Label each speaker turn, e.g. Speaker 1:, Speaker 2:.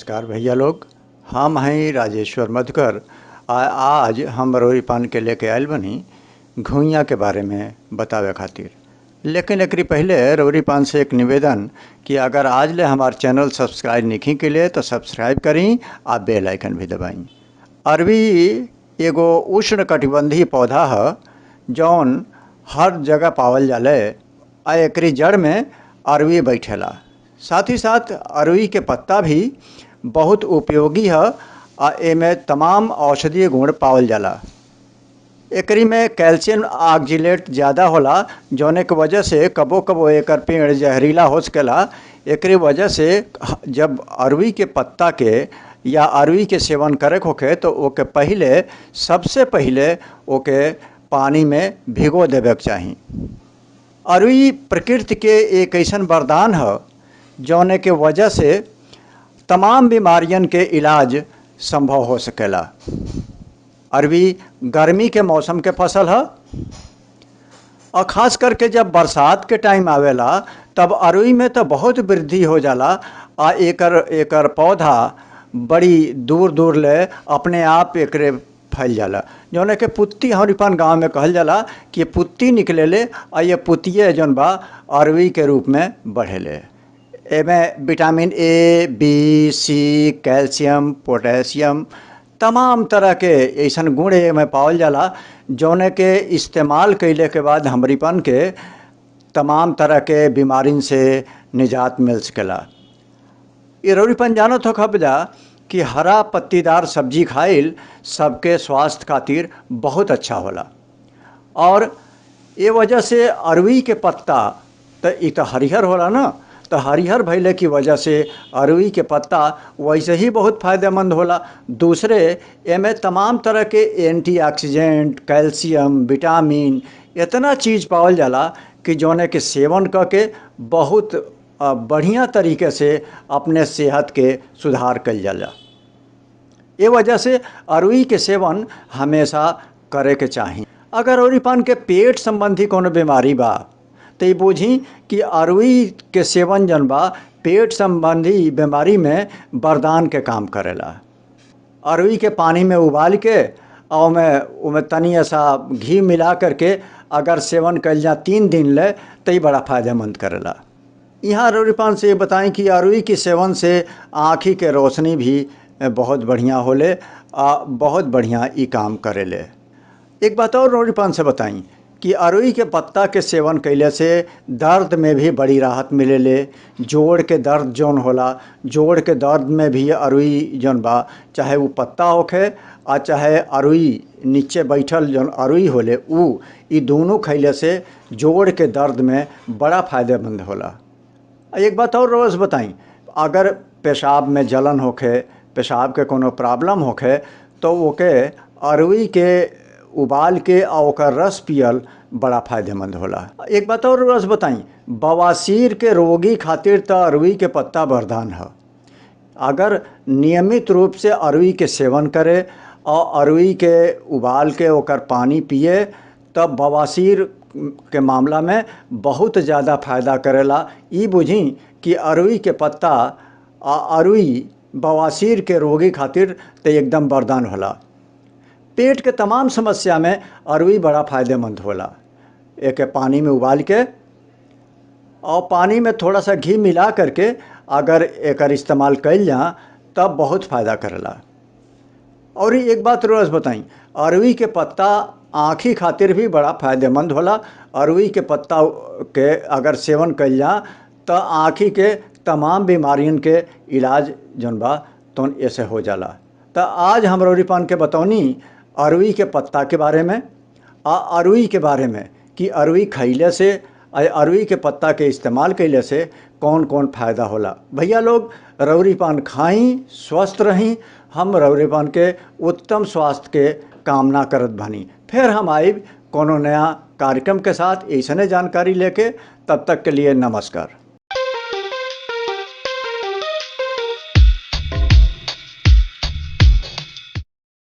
Speaker 1: नमस्कार भैया लोग, हम हैं राजेश्वर मधुकर। आज हम बरोरी पान के लेके आयल बनी घुइयां के बारे में बतावे खातिर। लेकिन एकरी पहले रौरी पान से एक निवेदन कि अगर आज ले हमार चैनल सब्सक्राइब नहीं के लिए तो सब्सक्राइब करी आ बेल आइकन भी दबाई। अरबी एगो उष्ण कटिबंधीय पौधा है जौन हर जगह पावल जाले आ एकरी जड़ में अरवी बैठेला। साथ ही साथ अरवी के पत्ता भी बहुत उपयोगी है आ एमे तमाम औषधीय गुण पावल जाला। एकरी में कैल्शियम ऑक्जिलेट ज़्यादा होला जौने के वजह से कबो कबो एकर पेड़ जहरीला हो सकेला। एकरी वजह से जब अरवी के पत्ता के या अरवी के सेवन करे होखे तो ओके पहले सबसे पहले ओके पानी में भिगो देवे के चाही। अरवी प्रकृति के एक ऐसन वरदान है जौने के वजह से तमाम बीमारियन के इलाज संभव हो सकेला। अरवी गर्मी के मौसम के फसल है और ख़ास करके जब बरसात के टाइम आवेला तब अरवी में तो बहुत वृद्धि हो जाला आ एकर एकर पौधा बड़ी दूर दूर ले अपने आप एकरे फैल जाला। जौन के पुत्ती हमरे गांव में कहल जाला कि पुत्ती निकलेले आ ये पुत्तिये जौन बा अरवी के रूप में बढ़ेले। एमे vitamin A, B, C, calcium, potassium तमाम तरह के ऐसन गुण एमे पावल जाला जौने के इस्तेमाल कैले के बाद हमरीपन के तमाम तरह के बीमारिन से निजात मिल सकेला। ये रौरीपन जानत हो खबजा कि हरा पत्तीदार सब्जी खाइल सबके स्वास्थ्य खातिर बहुत अच्छा होला और ये वजह से अरवी के पत्ता तो इ तो हरिहर होला ना, तो हरिहर भइले की वजह से अरवी के पत्ता वैसे ही बहुत फ़ायदेमंद होला। दूसरे एमे तमाम तरह के एंटीऑक्सीडेंट, कैल्शियम, विटामिन इतना चीज़ पावल जाला कि जौने के सेवन क के बहुत बढ़िया तरीके से अपने सेहत के सुधार कइल जाला। ये वजह से अरवी के सेवन हमेशा करे के चाही। अगर अरवी पान के पेट संबंधी कोनो बीमारी बा तो ये बूझी कि अरवी के सेवन जन बा पेट संबंधी बीमारी में वरदान के काम करेला। अरवी के पानी में उबाल के और उमें तनी ऐसा घी मिला करके अगर सेवन कइल जा 3 दिन ले तो ये बड़ा फ़ायदेमंद करेला। यहाँ रौरी पान से ये बताएं कि अरवी के सेवन से आँखी के रोशनी भी बहुत बढ़िया होले आ बहुत बढ़िया ई काम करेले। एक बात और रौरी पान से बताई कि अरवी के पत्ता के सेवन कैले से दर्द में भी बड़ी राहत मिलेले। जोड़ के दर्द जौन होला, जोड़ के दर्द में भी अरवी जौन बा चाहे वो पत्ता होखे आ चाहे अरवी नीचे बैठल जौन अरवी होले ऊ ई दोनों खैले से जोड़ के दर्द में बड़ा फ़ायदेमंद होला। एक बात और रोज़ बताई, अगर पेशाब में जलन होखे, पेशाब के कोनो प्रॉब्लम होखे तो ओके अरवी के उबाल के और ओकर रस पियल बड़ा फ़ायदेमंद होला। एक बात और रस बताई, बवासीर के रोगी खातिर तो अरवी के पत्ता वरदान है। अगर नियमित रूप से अरवी के सेवन करे और अरवी के उबाल के ओकर पानी पिए तब बवासीर के मामला में बहुत ज़्यादा फ़ायदा करेला। ई बुझी कि अरवी के पत्ता आ अरवी बवासीर के रोगी खातिर तो एकदम वरदान होला। पेट के तमाम समस्या में अरवी बड़ा फ़ायदेमंद होला। एक पानी में उबाल के और पानी में थोड़ा सा घी मिला करके अगर एकर इस्तेमाल कइल जा तब बहुत फ़ायदा करेला। और एक बात रोज़ बताई, अरवी के पत्ता आँखी खातिर भी बड़ा फ़ायदेमंद होला। अरवी के पत्ता के अगर सेवन कइल जा तो आँखी के तमाम बीमारियन के इलाज जौन बा तौन ऐसे हो जाला। तो आज हम रौरी पान के बतौनी अरवी के पत्ता के बारे में आ अरवी के बारे में कि अरवी खइले से आ अरवी के पत्ता के इस्तेमाल कइले से कौन कौन फ़ायदा होला। भैया लोग रौरी पान खाई, स्वस्थ रहीं। हम रौरी पान के उत्तम स्वास्थ्य के कामना करत बानी। फिर हम आइब कोनो नया कार्यक्रम के साथ ऐसने जानकारी लेके, तब तक के लिए नमस्कार।